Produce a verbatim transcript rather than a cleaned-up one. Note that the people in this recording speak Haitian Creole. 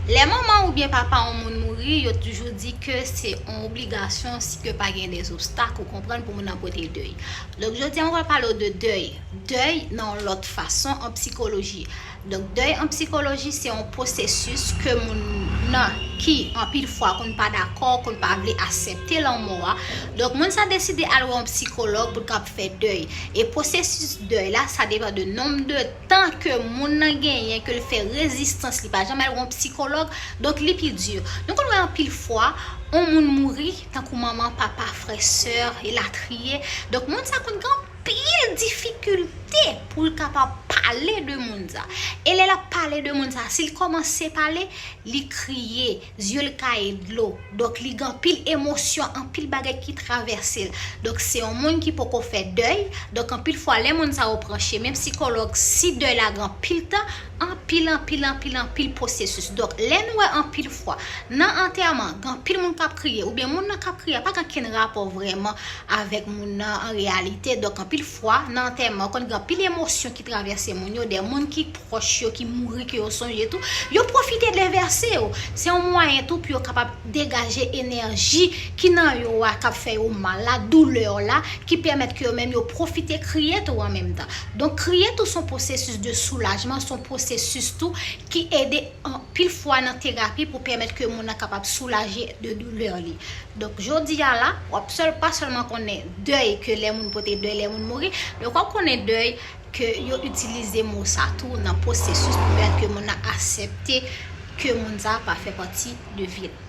Lè manman oubyen papa yon moun mouri, yo toujou di ke se yon obligasyon si ke pa gen de obstak, ou konprann, pou moun nan pote dèy. Donk, jodi a, mwen pral pale w de dèy. Dèy nan yon lòt fason an psikoloji. Donk, dèy an psikoloji, se yon pwosesis ke moun nan ki, anpil fwa, konn pa dakò, konn pa vle aksepte lanmò a. Donk, moun sa deside al wè yon psikològ pou l kab fè dèy. E pwosesis dèy la, sa depann de nonb de tan ke moun nan genyen, ke l fè rezistans, li pa janm al wè yon psikològ, donk li pi di. Nou konn wè anpil fwa, yon moun mouri, tankou manman, papa, frè, sè, elatriye. Donk, moun sa konn gen anpil difikilte pou l kapab pale de moun sa. E lè l ap pale de moun sa, si l kòmanse pale, li kriye, zye l kaye dlo. Donk, li gen anpil emosyon, anpil bagay ki travèse l. Donk, se yon moun ki poko fè dèy. Donk, anpil fwa, lè moun sa yo pran chemen psikològ, si dèy la gen anpil tan, anpil, anpil, anpil, anpil pwosesis. Donk, lè nou wè anpil fwa, nan antèman, gen anpil moun k ap kriye, oubyen moun nan k ap kriye, pa gen ankenn rapò vrèman avèk moun nan an reyalite. Donk, anpil fwa, nan antèman, konn gen anpil emosyon ki travèse moun yo, de moun ki pwòch yo, ki mouri, ke yo sonje tou, yo pwofite devèse yo. Se yon mwayen tou pou yo kapab degaje enèji ki nan yo a, k ap fè yo mal la, doulè la, ki pèmèt ke yo menm yo pwofite kriye tou an menm tan. Donk, kriye tou se yon pwosesis de soulajman, se yon pwosesis tou ki ede anpil fwa nan terapi pou pèmèt ke moun nan kapab soulaje de doulè li. Donk, jodi a la, w ap sèl, pa sèlman konnen dèy, ke lè moun pote dèy, lè moun mouri, men w ap konnen dèy ke yo itilize mo sa tou nan pwosesis pou pèmèt ke moun nan aksepte ke moun sa pa fè pati de vi l.